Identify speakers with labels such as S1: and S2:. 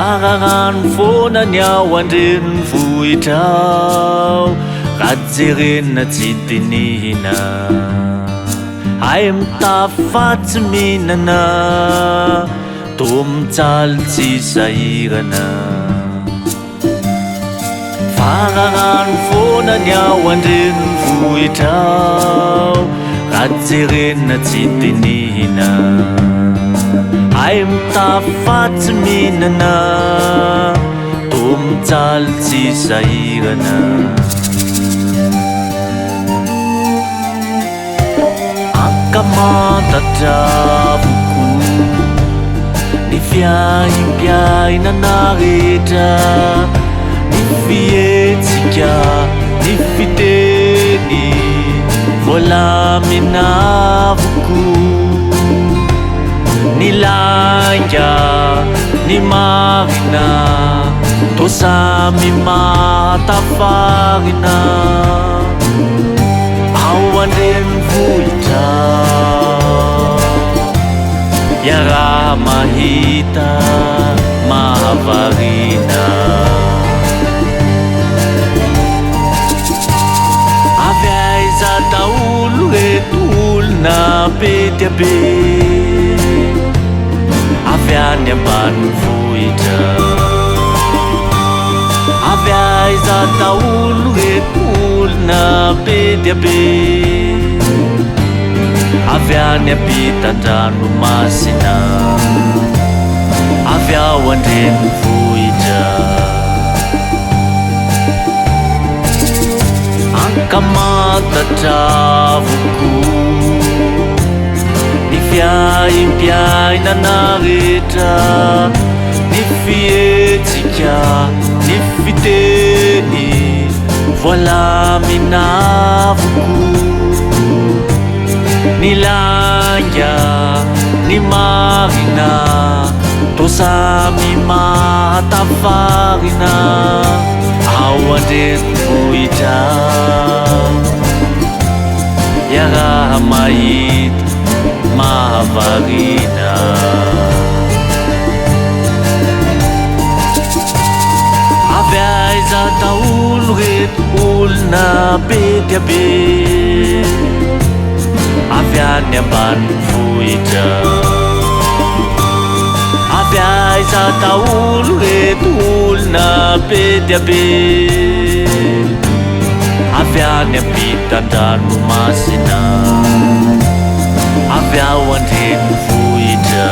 S1: Fararano foana ny ao an-drenivohitra ao, raha jerena tsy dinihina. Hay mitafy fa tsy mihinana, toa mijaly tsy sahirana. Fararano foana ny ao an-drenivohitra ao, raha jerena tsy dinihina. Hay mitafy fa tsy mihinana, toa mijaly tsy sahirana. Ankamantatra avokoa ny fiaimpiainana rehetra, ny fihetsika, ny fiteny, voalamina avokoa. Ny lainga, ny marina, toa samy mahatafarina. Ao an-drenivohitra iaraha-mahita mahavariana. Avy aiza daholo reto olona be dia be? Avy any ambanivohitra. Avy aiza daholo reto olona be dia be? Avy any ampitan-dranomasina, avy ao an-drenivohitra. Ankamantatra avokoa ny fiaimpiainana rehetra, ny fihetsika, ny fiteny, voalamina avokoa. Ny lainga, ny marina, toa samy mahatafarina ao an-drenivohitra. Iaraha-mahita, mahavariana. Avy aiza daholo reto olona be dia be? Avy any ambanivohitra. Avy aiza daholo reto olona be dia be? Avy any ampitan-dranomasina, avy ao an-drenivohitra.